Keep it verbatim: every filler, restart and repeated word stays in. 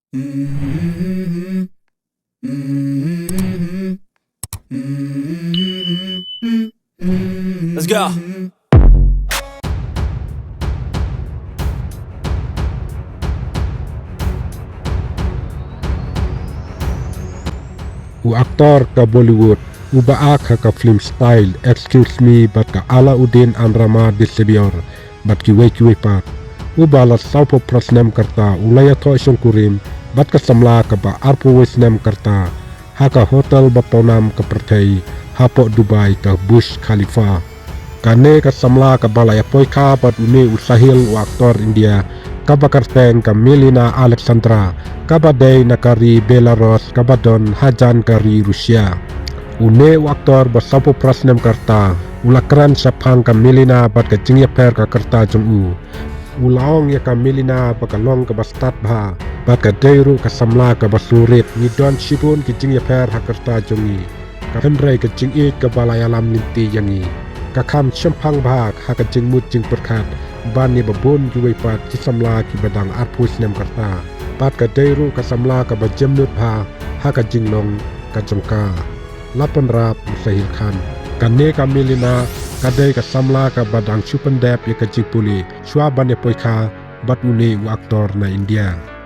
Let's go. U aktor ka Bollywood, uba ak ha ka film style Excuse Me bad ka Alauddin and Rama Disabior, bad kiwei kiwei pat. Uba la sawphew phra snem ka rta u la ïathoh shongkurim bad ka samla kaba arphew wei snem ka rta ha ka hotel ba pawnam ka pyrthei hapoh Dubai, ka Burj Khalifa. Kane ka samla kaba la ïapoikha bad une u sahil u aktor India kaba kyrteng ka Milena Alexandra, kaba dei na ka ri Belarus kaba don hajan ka ri Russia. Une u aktor ba sawphew phra snem ka rta u la kren shaphang ka Milena bad ka jingïapher ka rta jong u. U la ong ïa ka Milena ba ka long kaba stad bha bad ka dei ruh ka samla kaba sngewrit. Ngi don shibun ki jingïapher ha ka rta jong ngi, hynrei ka jingïeit kaba la ïalam lynti ïa ngi ka kham shemphang bha ha ka jingmut jingpyrkhat ban ïa ba bun kiwei pat ki samla kiba dang arphew snem ka rta. Bad ka dei ruh ka samla kaba jemnud bha ha ka jinglong ka jong ka. La pynrap u Sahil Khan. Kane ka Milena ka dei ka samla kaba dang shu pyndep ïa ka jingpule shuwa ban ïapoikha bad une u aktor na India.